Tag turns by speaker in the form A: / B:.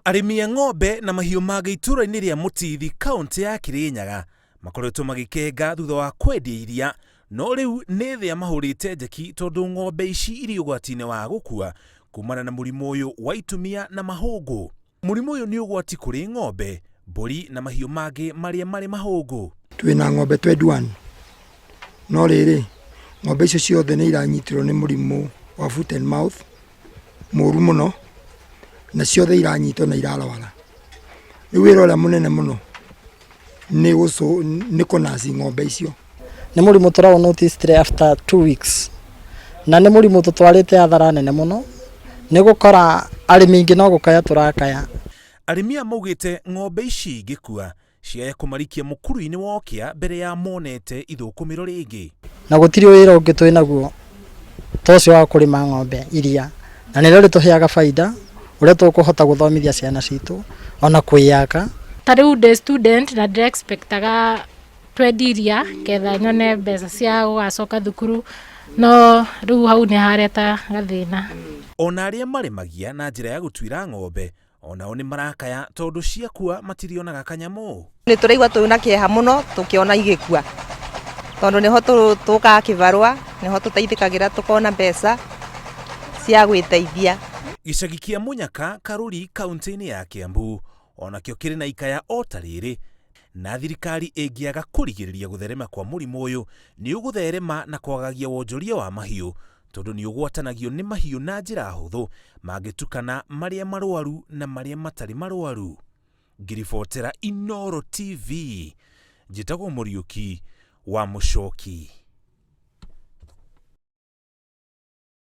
A: Arĩmi a ng'ombe na mahiũ mangĩ itũũra-inĩ rĩa Mũtithi kaũntĩ ya Kĩrĩnyaga makoretwo magĩkenga thutha wa kwendia iria no rĩu nĩ thĩa mahũrĩte njeki tondũ ng'ombe ici irĩ ũgwati-inĩ wa gũkua kumana na mũrimũ ũyũ wa itumia na mahũngũ. Mũrimũ ũyũ nĩ ũgwati kũrĩ ng'ombe, mbũri na mahiũ mangĩ marĩa marĩ mahũngũ.
B: Twĩna ng'ombe 21 no rĩrĩ, ng'ombe icio ciothe nĩ iranyitirwo nĩ mũrimũ wa foot and mouth mũru mũno, na ciothe iranyitwo na irarwara. Rĩu wĩra ũrĩa mũnene mũno nĩ nĩ kũnaci ng'ombe icio.
C: Nĩ mũrimũ tũraũ noticed after 2 weeks, na nĩ mũrimũ tũtwarĩte hathara nene mũno, nĩ gũkora arĩmi aingĩ no gũkaya tũrakaya.
A: Arĩmi aya maugĩte ng'ombe ici ingĩkua ciaya kũmarikia mũkuru-inĩ wa ũkĩa mbere ya monete ithũkũmĩro rĩngĩ.
C: Na gũtirĩ wĩra ũngĩ twĩ naguo ta ũcio wa kũrĩma ng'ombe iria, na nĩrĩo rĩtũheaga baida ũrĩa tũkũhota gũthomithia ciana citũ ona kwĩyaka.
D: Ta rĩu ndĩ student na ndĩra expectaga twendia iria ketha nyone mbeca cia gũgacoka thukuru, no rĩu hau nĩ hareta gathĩna.
A: Ona arĩa marĩmagia na njĩra ya gũtuĩra ng'ombe onao nĩ marakaya tondũ ciakua matirionaga kanyamũ.
E: Nĩ tũraigua twĩna kĩeha mũno tũkĩona igĩkua, tondũ nĩho tũkaga kĩbarũa, nĩho tũteithĩkagĩra tũkona mbeca cia gwĩteithia.
A: Gĩcagi kĩa Mũnyaka, Karuri, kaunti-inĩ ya Kiambu onakĩo kĩrĩ na ikaya o ta rĩrĩ, na thirikari ĩngĩaga kũrigĩrĩria gũtherema kwa mũrimũ ũyũ nĩ ũgũtherema na kwagagia wonjoria wa mahiũ tondũ nĩ ũgwatanagio nĩ mahiũ na njĩra hũthũ mangĩtukana marĩa marwaru na marĩa matarĩ marwaru. Ngĩribotera Inooro TV, njĩtagwo Mũriũki wa Mũcoki.